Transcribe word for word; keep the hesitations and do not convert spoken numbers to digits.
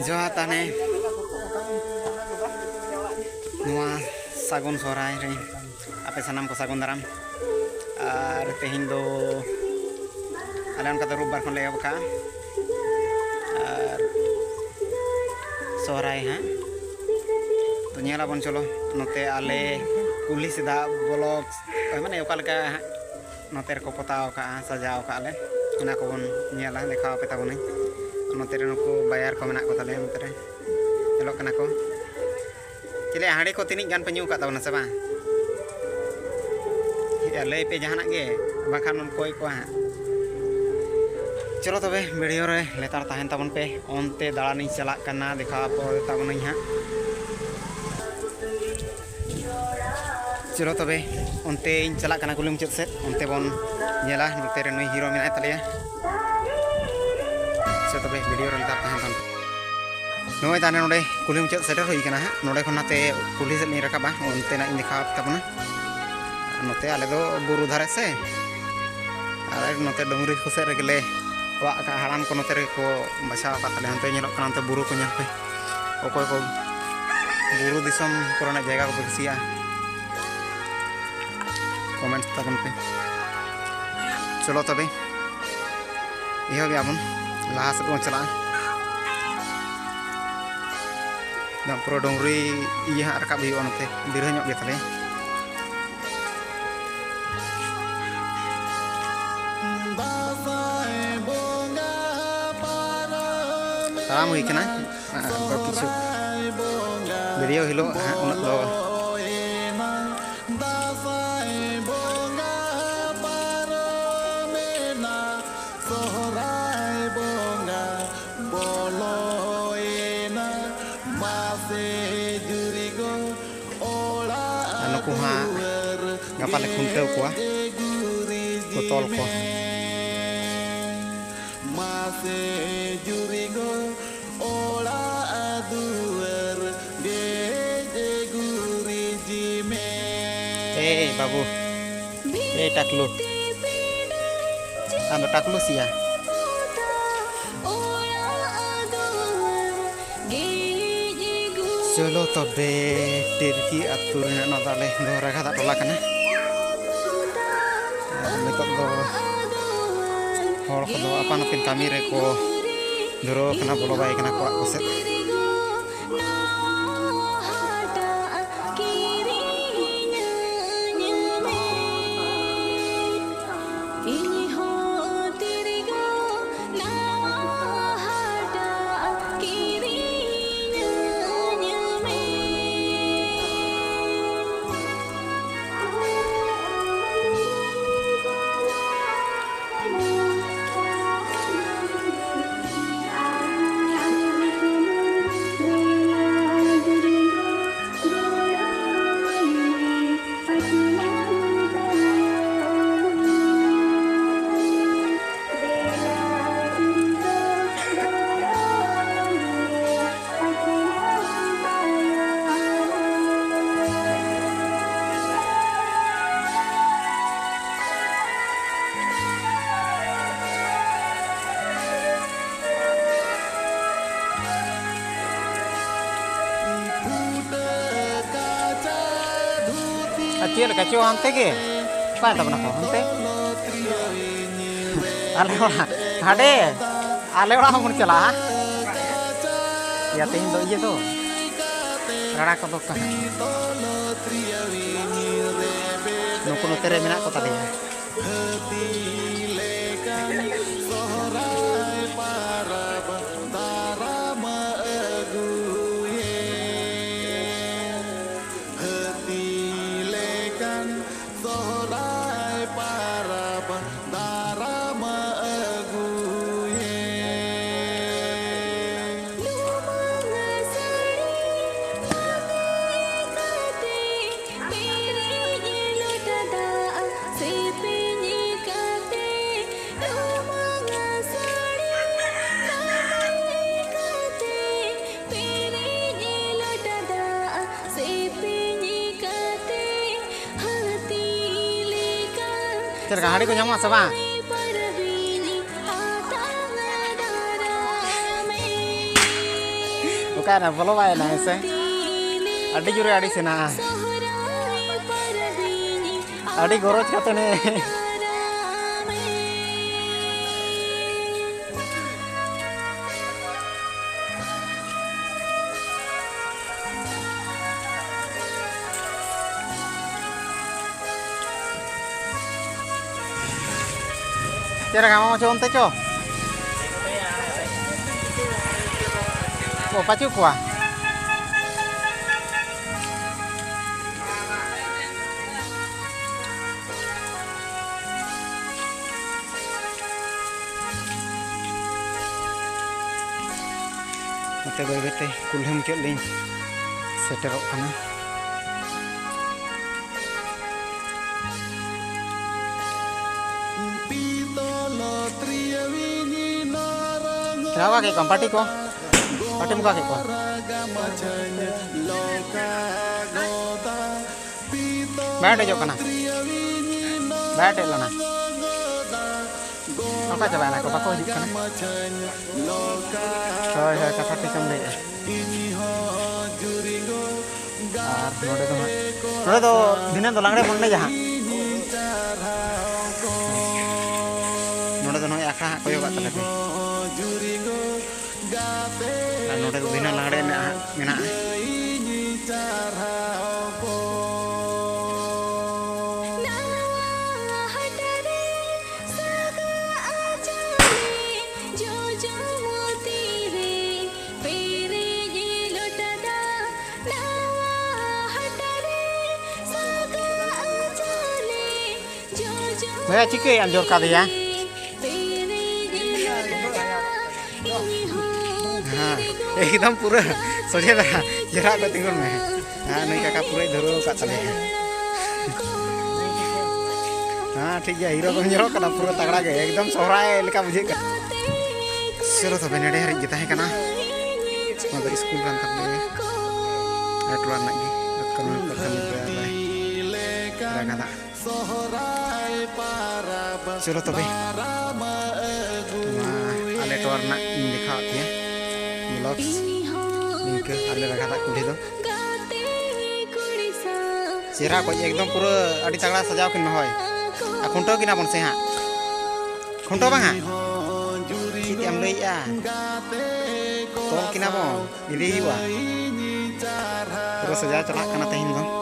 ᱡᱚᱦᱟᱨ ᱛᱟᱦᱚᱞᱮ, ᱱᱚᱣᱟ ᱥᱟᱹᱜᱩᱱ ᱥᱚᱦᱨᱟᱭ ᱨᱮ ᱟᱯᱮ ᱥᱟᱱᱟᱢ ᱠᱚ ᱥᱟᱹᱜᱩᱱ ᱫᱟᱨᱟᱢ᱾ ᱟᱨ ᱛᱮᱦᱮᱧ ᱫᱚ ᱟᱞᱮ ᱚᱱᱠᱟ ᱫᱚ ᱨᱳᱵᱵᱟᱨ ᱠᱷᱚᱱ ᱞᱮ ᱮᱦᱚᱵ ᱟᱠᱟᱫᱼᱟ᱾ ᱟᱨ ᱥᱚᱦᱨᱟᱭ ᱦᱟᱸᱜ ᱛᱚ ᱧᱮᱞ ᱟᱵᱚᱱ, ᱪᱚᱞᱚ ᱱᱚᱛᱮ ᱟᱞᱮ ᱠᱩᱞᱦᱤ ᱥᱮᱫᱟᱜ ᱵᱚᱞᱚᱠ ᱢᱟᱱᱮ ᱚᱠᱟ ᱞᱮᱠᱟ ᱦᱟᱸᱜ ᱱᱚᱛᱮ ᱨᱮᱠᱚ ᱯᱚᱛᱟᱣ ᱟᱠᱟᱫᱼᱟ, ᱥᱟᱡᱟᱣ ᱟᱠᱟᱫᱼᱟ ᱞᱮ, ᱚᱱᱟ ᱠᱚᱵᱚᱱ ᱧᱮᱞᱟ, ᱫᱮᱠᱷᱟᱣ ᱟᱯᱮ ᱛᱟᱵᱚᱱᱟᱹᱧ᱾ ᱱᱚᱛᱮ ᱨᱮ ᱱᱩᱠᱩ ᱵᱟᱭᱟᱨ ᱠᱚ ᱢᱮᱱᱟᱜ ᱠᱚ ᱛᱟᱞᱮᱭᱟ, ᱱᱚᱛᱮ ᱨᱮ ᱧᱮᱞᱚᱜ ᱠᱟᱱᱟ ᱠᱚ᱾ ᱪᱮᱞᱮ ᱦᱟᱺᱰᱤ ᱠᱚ ᱛᱤᱱᱟᱹᱜ ᱜᱟᱱ ᱯᱮ ᱧᱩ ᱟᱠᱟᱫ ᱛᱟᱵᱚᱱᱟ ᱥᱮ ᱵᱟᱝ? ᱞᱟᱹᱭ ᱯᱮ ᱡᱟᱦᱟᱱᱟᱜ ᱜᱮ, ᱵᱟᱝᱠᱷᱟᱱ ᱵᱚᱱ ᱠᱚᱭ ᱠᱚᱣᱟ ᱦᱟᱸᱜ᱾ ᱪᱚᱞᱚ ᱛᱚᱵᱮ ᱵᱷᱤᱰᱤᱭᱳ ᱨᱮ ᱞᱮᱛᱟᱲ ᱛᱟᱦᱮᱱ ᱛᱟᱵᱚᱱ ᱯᱮ, ᱚᱱᱛᱮ ᱫᱟᱬᱟᱱᱤᱧ ᱪᱟᱞᱟᱜ ᱠᱟᱱᱟ, ᱫᱮᱠᱷᱟᱣ ᱟᱯᱮ ᱛᱟᱵᱚᱱᱟᱹᱧ ᱦᱟᱸᱜ᱾ ᱪᱚᱞᱚ ᱛᱚᱵᱮ ᱚᱱᱛᱮᱧ ᱪᱟᱞᱟᱜ ᱠᱟᱱᱟ ᱠᱩᱞᱦᱤ ᱢᱩᱪᱟᱹᱫ ᱥᱮᱫ, ᱚᱱᱛᱮ ᱵᱚᱱ ᱧᱮᱞᱟ, ᱱᱚᱛᱮ ᱨᱮ ᱱᱩᱭ ᱦᱤᱨᱳ ᱢᱮᱱᱟᱭ ᱛᱟᱞᱮᱭᱟ᱾ ᱪᱚ ᱛᱚᱵᱮ ᱵᱷᱤᱰᱤᱭᱳ ᱨᱮ ᱞᱮᱛᱟᱲ ᱛᱟᱦᱮᱱ ᱛᱟᱵᱚᱱ ᱯᱮ᱾ ᱱᱚᱜᱼᱚᱭ ᱛᱟᱦᱞᱮ ᱱᱚᱰᱮ ᱠᱩᱞᱦᱤ ᱢᱩᱪᱟᱹᱫ ᱥᱮᱴᱮᱨ ᱦᱩᱭ ᱠᱟᱱᱟ ᱦᱟᱸᱜ᱾ ᱱᱚᱰᱮ ᱠᱷᱚᱱ ᱱᱟᱛᱮ ᱠᱩᱞᱦᱤ ᱥᱮᱫ ᱞᱤᱧ ᱨᱟᱠᱟᱵᱟ, ᱚᱱᱛᱮᱱᱟᱜ ᱤᱧ ᱫᱮᱠᱷᱟᱣ ᱟᱯᱮ ᱛᱟᱵᱚᱱᱟ᱾ ᱱᱚᱛᱮ ᱟᱞᱮ ᱫᱚ ᱵᱩᱨᱩ ᱫᱷᱟᱨᱮ ᱥᱮ, ᱟᱨ ᱱᱚᱛᱮ ᱰᱩᱝᱨᱤ ᱠᱚ ᱥᱮᱫ ᱨᱮᱜᱮ ᱞᱮ ᱚᱲᱟᱜ ᱟᱠᱟᱫᱼᱟ᱾ ᱦᱟᱲᱟᱢ ᱠᱚ ᱱᱚᱛᱮ ᱨᱮᱜᱮ ᱠᱚ ᱵᱟᱪᱷᱟᱣ ᱟᱠᱟᱫ ᱛᱟᱞᱮᱭᱟ᱾ ᱚᱱᱛᱮ ᱧᱮᱞᱚᱜ ᱠᱟᱱᱟ, ᱚᱱᱛᱮ ᱵᱩᱨᱩ ᱠᱚ ᱧᱮᱞ ᱯᱮ᱾ ᱚᱠᱚᱭ ᱠᱚ ᱵᱩᱨᱩ ᱫᱤᱥᱚᱢ ᱠᱚᱨᱮᱱᱟᱜ ᱡᱟᱭᱜᱟ ᱠᱚᱯᱮ ᱠᱩᱥᱤᱭᱟᱜᱼᱟ, ᱠᱚᱢᱮᱱᱴ ᱛᱟᱵᱚᱱ ᱯᱮ᱾ ᱪᱚᱞᱚ ᱛᱚᱵᱮ ᱮᱦᱚᱵᱮᱜᱼᱟ ᱵᱚᱱ, ᱞᱟᱦᱟ ᱥᱮᱫ ᱵᱚᱱ ᱪᱟᱞᱟᱜᱼᱟ᱾ ᱮᱠᱫᱚᱢ ᱯᱩᱨᱟᱹ ᱰᱩᱝᱨᱤ ᱤᱭᱟᱹ ᱦᱟᱸᱜ ᱨᱟᱠᱟᱵ ᱦᱩᱭᱩᱜᱼᱟ, ᱱᱚᱛᱮ ᱰᱷᱤᱨᱟᱹ ᱧᱚᱜ ᱜᱮ ᱛᱟᱞᱮᱭᱟ᱾ ᱛᱟᱲᱟᱢ ᱦᱩᱭ ᱠᱟᱱᱟ, ᱟᱨ ᱠᱤᱪᱷᱩ ᱵᱷᱤᱰᱤᱭᱳ ᱦᱤᱞᱳᱜ ᱦᱟᱸᱜ ᱩᱱᱟᱹᱜ ᱫᱚ ᱫᱟᱸᱥᱟᱭ ᱵᱚᱸᱜᱟ ᱯᱟᱨᱚᱢᱮᱱᱟ, ᱥᱚᱦᱨᱟᱭ ᱵᱚᱸᱜᱟ ᱵᱚᱞᱚᱭᱮᱱᱟ, ᱢᱟᱥᱮ ᱡᱩᱨᱤ ᱜᱚ ᱚᱲᱟᱜ ᱟᱨ ᱱᱩᱠᱩ ᱦᱟᱸᱜ ᱫᱩᱣᱟᱹᱨ ᱜᱟᱯᱟ ᱞᱮ ᱠᱷᱩᱱᱴᱟᱹᱣ ᱠᱚᱣᱟ, ᱜᱮᱡ ᱜᱩᱨᱤᱡ ᱠᱚ ᱛᱚᱞ ᱠᱚᱣᱟ᱾ ᱢᱮ᱾ ᱢᱟᱥᱮ ᱡᱩᱨᱤ ᱜᱚ ᱚᱲᱟᱜ ᱫᱩᱣᱟᱹᱨ ᱜᱮᱡ ᱜᱩᱨᱤᱡ ᱢᱮ᱾ ᱮᱭ ᱵᱟᱹᱵᱩ, ᱮᱭ ᱴᱟᱠᱞᱩ, ᱟᱢ ᱫᱚ ᱴᱟᱠᱞᱩ ᱥᱤᱭᱟ᱾ ᱚᱲᱟᱜ ᱫᱩᱣᱟᱹᱨ ᱪᱚᱞᱚ ᱛᱚᱵᱮ, ᱴᱤᱨᱠᱤ ᱟᱹᱛᱩ ᱨᱮᱱᱟᱜ ᱱᱚᱣᱟ ᱫᱚ ᱟᱞᱮ ᱫᱚ ᱨᱟᱜᱟᱫᱟ ᱴᱚᱞᱟ ᱠᱟᱱᱟ᱾ ᱟᱨ ᱱᱤᱛᱚᱜ ᱫᱚ ᱦᱚᱲ ᱠᱚᱫᱚ ᱟᱯᱟᱱ ᱟᱹᱯᱤᱱ ᱠᱟᱹᱢᱤ ᱨᱮᱠᱚ ᱫᱷᱩᱨᱟᱹᱣ ᱟᱠᱟᱱᱟ, ᱵᱚᱞᱚ ᱵᱟᱭ ᱠᱟᱱᱟ ᱠᱚ ᱚᱲᱟᱜ ᱠᱚ ᱥᱮᱫ᱾ ᱟᱨ ᱪᱮᱫ ᱞᱮᱠᱟ ᱪᱚ ᱦᱟᱱᱛᱮ ᱜᱮ? ᱚᱠᱟᱭ ᱛᱟᱵᱚᱱᱟ ᱠᱚ ᱦᱟᱱᱛᱮ? ᱟᱞᱮ ᱚᱲᱟᱜ ᱦᱟᱸᱰᱮ, ᱟᱞᱮ ᱚᱲᱟᱜ ᱦᱚᱸᱵᱚᱱ ᱪᱟᱞᱟᱜᱼᱟ᱾ ᱭᱟ, ᱛᱮᱦᱮᱧ ᱫᱚ ᱤᱭᱟᱹ ᱫᱚ ᱨᱟᱲᱟ ᱠᱚᱫᱚ ᱠᱟᱱᱟ᱾ ᱱᱩᱠᱩ ᱱᱚᱛᱮ ᱨᱮ ᱢᱮᱱᱟᱜ ᱠᱚ ᱛᱟᱞᱮᱭᱟ᱾ ᱦᱟᱹᱛᱤ ᱞᱮᱠᱟᱱ ᱥᱚᱦᱨᱟᱭ ᱯᱟᱨᱟᱵᱽ ᱫᱟᱨᱟᱢ ᱟᱹᱜᱩᱭᱮ᱾ ᱯᱮᱨᱮᱡ ᱞᱚᱴᱟ ᱫᱟᱜ ᱥᱮᱯᱮᱧ ᱠᱟᱛᱮ ᱦᱟᱹᱛᱤ ᱞᱮᱠᱟ ᱪᱮᱫ ᱞᱮᱠᱟ ᱦᱟᱺᱰᱤ ᱠᱚ ᱧᱟᱢᱚᱜᱼᱟ ᱥᱮ ᱵᱟᱝ? ᱯᱟᱨᱟᱵᱤᱧ ᱟᱛᱟᱝ ᱫᱟᱨᱟᱢᱮ᱾ ᱚᱠᱟᱨᱮ ᱵᱚᱞᱚ ᱵᱟᱭ ᱮᱱᱟ ᱦᱮᱸ ᱥᱮ? ᱟᱹᱰᱤ ᱡᱳᱨᱮ ᱟᱹᱲᱤᱥ ᱮᱱᱟ᱾ ᱟᱹᱰᱤ ᱜᱚᱨᱚᱡᱽ ᱠᱟᱛᱮ ᱱᱮ᱾ ᱪᱮᱫ ᱞᱮᱠᱟ ᱢᱟᱢᱟ ᱪᱚ ᱚᱱᱛᱮ ᱪᱚ? ᱚ, ᱯᱟᱹᱪᱩᱜ ᱠᱚᱣᱟ᱾ ᱱᱚᱛᱮ ᱵᱟᱹᱭ ᱵᱟᱹᱭᱛᱮ ᱠᱩᱞᱦᱤ ᱢᱩᱪᱟᱹᱫ ᱞᱤᱧ ᱥᱮᱴᱮᱨᱚᱜ ᱠᱟᱱᱟ᱾ ᱪᱟᱵᱟ ᱠᱮᱫ ᱠᱚᱣᱟᱢ ᱯᱟᱹᱴᱤ ᱠᱚ? ᱯᱟᱹᱴᱤᱢ ᱠᱚ ᱠᱮᱫ ᱠᱚᱣᱟ? ᱵᱟᱭ ᱚᱴᱮᱡᱚᱜ ᱠᱟᱱᱟ, ᱵᱟᱭ ᱚᱴᱮᱡ ᱞᱮᱱᱟ᱾ ᱚᱠᱟ ᱪᱟᱵᱟᱭᱮᱱᱟ ᱠᱚ? ᱵᱟᱠᱚ ᱦᱤᱡᱩᱜ ᱠᱟᱱᱟ᱾ ᱦᱳᱭ, ᱦᱳᱭ, ᱠᱟᱛᱷᱟ ᱴᱷᱤᱠᱮᱢ ᱞᱟᱹᱭᱮᱜᱼᱟ᱾ ᱟᱨ ᱱᱚᱰᱮ ᱫᱚ ᱦᱟᱸᱜ, ᱱᱚᱰᱮ ᱫᱚ ᱫᱷᱤᱱᱟᱹᱱ ᱫᱚ ᱞᱟᱜᱽᱲᱮ ᱵᱚᱱ ᱮᱱᱮᱡᱟ ᱦᱟᱸᱜ᱾ ᱱᱚᱰᱮ ᱫᱚ ᱱᱚᱜᱼᱚᱭ ᱟᱠᱷᱲᱟ ᱦᱟᱸᱜ ᱠᱚᱭᱚᱜᱟᱜ ᱛᱟᱞᱮ ᱯᱮ᱾ ᱟᱨ ᱱᱚᱰᱮ ᱫᱚ ᱫᱷᱤᱱᱟᱹᱱ ᱞᱟᱜᱽᱲᱮ ᱮᱱᱮᱡ ᱦᱟᱸᱜ ᱢᱮᱱᱟᱜᱼᱟ᱾ ᱵᱚᱭᱦᱟ, ᱪᱤᱠᱟᱹᱭᱟᱢ ᱡᱳᱨ ᱠᱟᱫᱮᱭᱟ? ᱦᱮᱸ, ᱮᱠᱫᱚᱢ ᱯᱩᱨᱟᱹ ᱥᱚᱡᱷᱮ ᱫᱷᱟᱨᱟ ᱡᱮᱨᱟᱜ ᱠᱚ ᱛᱤᱸᱜᱩᱱ ᱢᱮ᱾ ᱦᱮᱸ, ᱱᱩᱭ ᱠᱟᱠᱟ ᱯᱩᱨᱟᱹᱭ ᱫᱷᱩᱨᱟᱹᱣ ᱟᱠᱟᱫ ᱛᱟᱞᱮᱭᱟ᱾ ᱦᱮᱸ, ᱴᱷᱤᱠ ᱜᱮᱭᱟ, ᱦᱤᱨᱳ ᱠᱚ ᱧᱮᱞᱚᱜ ᱠᱟᱱᱟ, ᱯᱩᱨᱟᱹ ᱛᱟᱜᱲᱟ ᱜᱮ, ᱮᱠᱫᱚᱢ ᱥᱚᱦᱨᱟᱭ ᱞᱮᱠᱟ ᱵᱩᱡᱷᱟᱹᱜ ᱠᱟᱱᱟ᱾ ᱪᱚᱞᱚ ᱛᱚᱵᱮ, ᱱᱚᱰᱮ ᱦᱟᱹᱨᱤᱡ ᱜᱮ ᱛᱟᱦᱮᱸ ᱠᱟᱱᱟ᱾ ᱱᱚᱣᱟ ᱫᱚ ᱥᱠᱩᱞ ᱠᱟᱱ ᱛᱟᱞᱮᱭᱟ, ᱟᱹᱛᱩ ᱨᱮᱱᱟᱜ ᱜᱮ᱾ ᱨᱟᱜᱟᱫᱟ᱾ ᱪᱚᱞᱚ ᱛᱚᱵᱮ, ᱱᱚᱣᱟ ᱟᱞᱮ ᱴᱚᱞᱟ ᱨᱮᱱᱟᱜ ᱤᱧ ᱫᱮᱠᱷᱟᱣᱟᱫ ᱯᱮᱭᱟ vlogs᱾ ᱱᱤᱝᱠᱟᱹ ᱟᱞᱮ ᱨᱟᱜᱟᱫᱟᱜ ᱠᱩᱞᱦᱤ ᱫᱚ᱾ ᱪᱮᱦᱨᱟ ᱠᱚ ᱮᱠᱫᱚᱢ ᱯᱩᱨᱟᱹ ᱟᱹᱰᱤ ᱛᱟᱜᱲᱟ ᱥᱟᱡᱟᱣ ᱠᱤᱱ ᱢᱮ ᱦᱳᱭ᱾ ᱟᱨ ᱠᱷᱩᱱᱴᱟᱹᱣ ᱠᱤᱱᱟ ᱵᱚᱱ ᱥᱮ ᱦᱟᱸᱜ? ᱠᱷᱩᱱᱴᱟᱹᱣ ᱵᱟᱝᱟ? ᱪᱮᱫ ᱮᱢ ᱞᱟᱹᱭᱮᱜᱼᱟ? ᱛᱚᱞ ᱠᱤᱱᱟ ᱵᱚᱱ, ᱤᱫᱤ ᱦᱩᱭᱩᱜᱼᱟ᱾ ᱯᱩᱨᱟᱹ ᱥᱟᱡᱟᱣ ᱪᱟᱞᱟᱜ ᱠᱟᱱᱟ ᱛᱮᱦᱮᱧ ᱫᱚ᱾